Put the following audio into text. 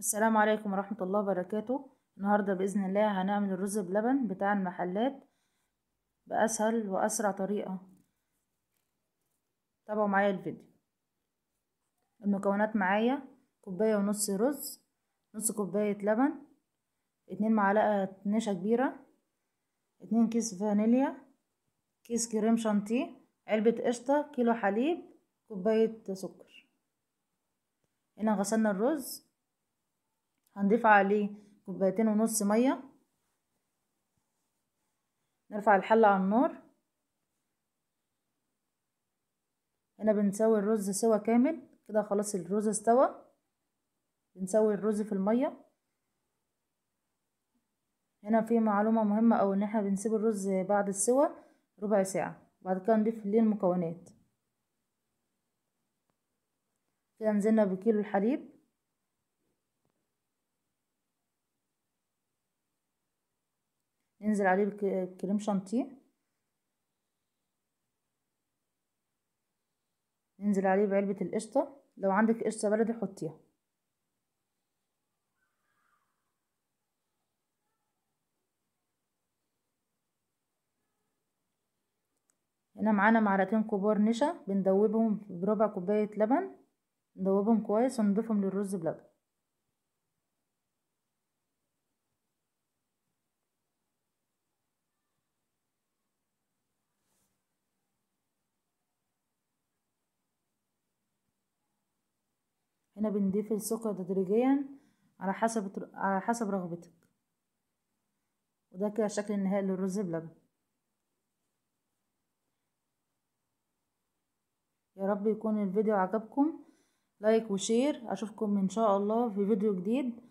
السلام عليكم ورحمة الله وبركاته. النهاردة بإذن الله هنعمل الرز بلبن بتاع المحلات بأسهل وأسرع طريقة. تابعوا معايا الفيديو. المكونات معايا: كوباية ونص رز، نص كوباية لبن، 2 معلقة نشا كبيرة، 2 كيس فانيليا، كيس كريم شانتيه، علبة قشطة، كيلو حليب، كوباية سكر. هنا غسلنا الرز، هنضيف عليه 2.5 كوباية مية. نرفع الحلة على النار. هنا بنسوي الرز سوا كامل كده، خلاص الرز استوى. بنسوي الرز في المية. هنا في معلومة مهمة، او ان احنا بنسيب الرز بعد السوا ربع ساعة، بعد كده نضيف ليه المكونات. كده نزلنا بكيلو الحليب، ننزل عليه بكريم شانتيه، ننزل عليه بعلبة القشطة، لو عندك قشطة بلدي حطيها. هنا معانا 2 معلقة كبار نشا، بندوبهم بربع كوباية لبن، ندوبهم كويس ونضيفهم للرز بلبن. هنا بنضيف السكر تدريجيا على حسب رغبتك. وده كده الشكل النهائي للرز بلبن. يا رب يكون الفيديو عجبكم، like و share. اشوفكم ان شاء الله في فيديو جديد.